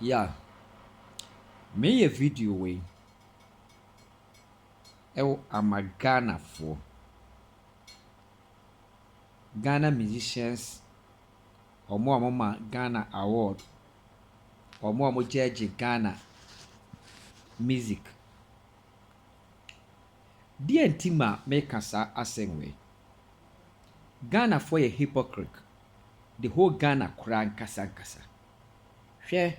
Yeah, meyɛ video wei ɛwɔ ama Ghanafoɔ. Ghana musicians, wɔn a wɔma Ghana award, wɔn a wɔgyɛɛgye Ghana music. Deɛ nti ma meka saa asɛm wei? Ghanafoɔ yɛ hypocrite. The whole Ghana koraa nkasa nkasa. Hwɛ,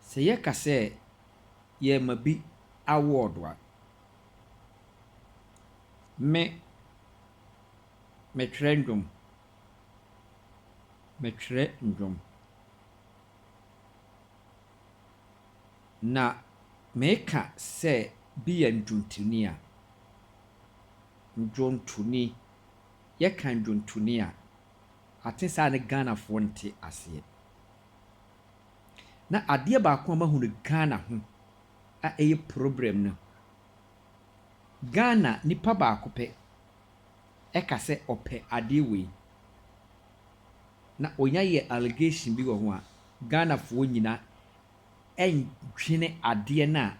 sɛ yɛka sɛ yɛrema bi award a, me metwerɛ ndwom. Metwerɛ ndwom. Na meka sɛ bi yɛ ndwontoni a, ndwontoni, yɛka ndwontoni a, ate saa ne Ghanafoɔ nte aseɛ. Na adeɛ baako a mahu no Ghana ho a ɛyɛ problem no, Ghana nipa baako pɛ ɛka sɛ ɔpɛ adeɛ wei na onya yɛ allegation bi wɔ ho a, Ghanafoɔ nyinaa ɛndwene adeɛ no a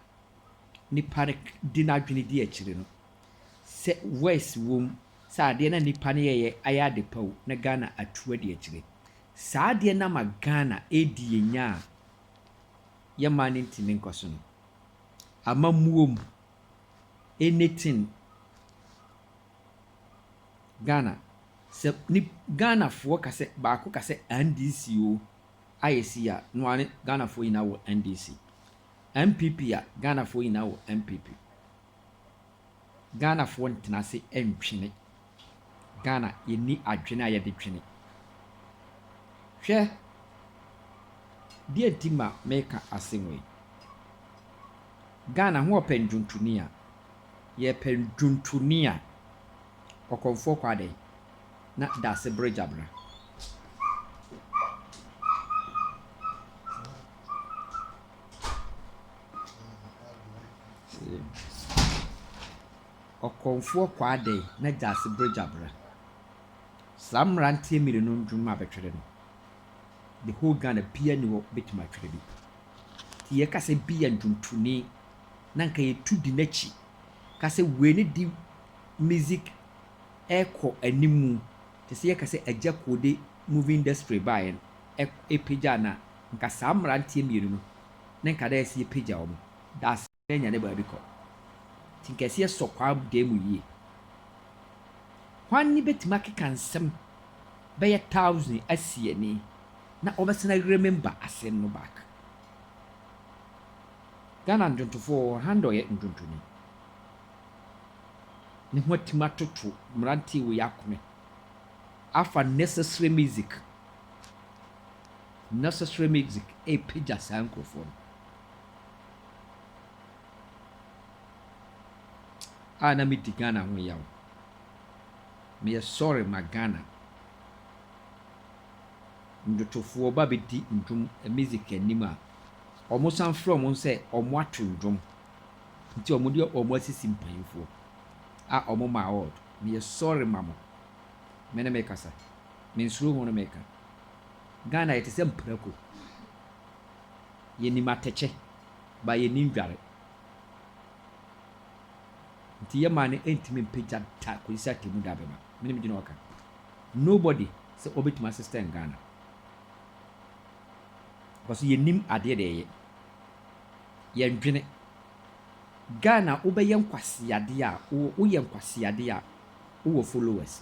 nipa no de n'adwene di akyire no. Sɛ worse wɔ mu, sɛ adeɛ no a nipa no yɛyɛ ayɛ ade pa o, na Ghana atu adi akyire. Saa adeɛ no ama Ghana ɛredi yɛn nya a yɛmmaa no ntumi nkɔ so no. Amammuo mu, anything Ghana, sɛ ni Ghanafoɔ ka sɛ baako ka sɛ NDC o ayɛ si a, no ara ne Ghanafoɔ nyinaa wɔ NDC. NPP a, Ghanafoɔ nyinaa wɔ NPP. Ghanafoɔ ntena ase ntwene. Ghana yɛnni adwene a yɛde twene. Hwɛ, deɛ nti ma meka asɛm wei? Ghana ho ɔpɛ ndwontoni a, yɛpɛ ndwontoni a, Ɔkɔmfoɔ Kwadee na Daasebrɛ Gyabra. Ɔkɔmfoɔ Kwadee na Daasebrɛ Gyabra. Saa mmeranteɛ mmienu ndwom a bɛtwerɛ no, the whole Ghana biara nni hɔ bɛtumi atwerɛ bi. Nti yɛka sɛ bi yɛ ndwontoni na nka yɛtu di n'akyi ka sɛ wei ne di music ɛrekɔ animu te sɛ yɛka sɛ Agya Koo movie industry baeɛ no ɛpagya no a, nka saa mmeranteɛ mmienu no ne nka dɛ ɛsɛ yɛpagya wɔn. Daase anya ne baabi kɔ. Nti nka ɛsɛ yɛsɔ Kwadee mu yie. Hwan ne bɛtumi akeka nsɛm bɛyɛ 1,000 asi ani na ɔbɛsana remember asɛm no back? Ghana ndwontofoɔ wɔ hɔ, han ɔyɛ ndwontoni. Ne ho atumi atoto mmeranteɛ wei akome afa necessary music. Necessary music ɛrepagya saa nkurɔfoɔ no. A na medi Ghana ho yaw. Meyɛ sorry ma Ghana. Ndwontofoɔ ba bɛdi ndwom music anim a, wɔn san frɛ wɔn sɛ wɔn ato ndwom. Nti wɔn de wɔn asisi mpanyinfoɔ a wɔn ma award. Meyɛ sorry ma mo. Me ne mekasa. Mensuro ho no meka. Ghana yɛte sɛ mprako. Yɛnim atɛkyɛ, ba yɛnim dware. Nti yɛ maa no ntumi mpagya da kɔsi sɛ atemu da bɛba. Me ne me gyina ɔka. Nobody sɛ ɔbɛtumi assistant Ghana. Because yɛnim adeɛ deɛ ɛyɛ. Yɛndwene. Ghana wobɛyɛ nkwasiadeɛ a, woyɛ nkwasiadeɛ a, wowɔ followers.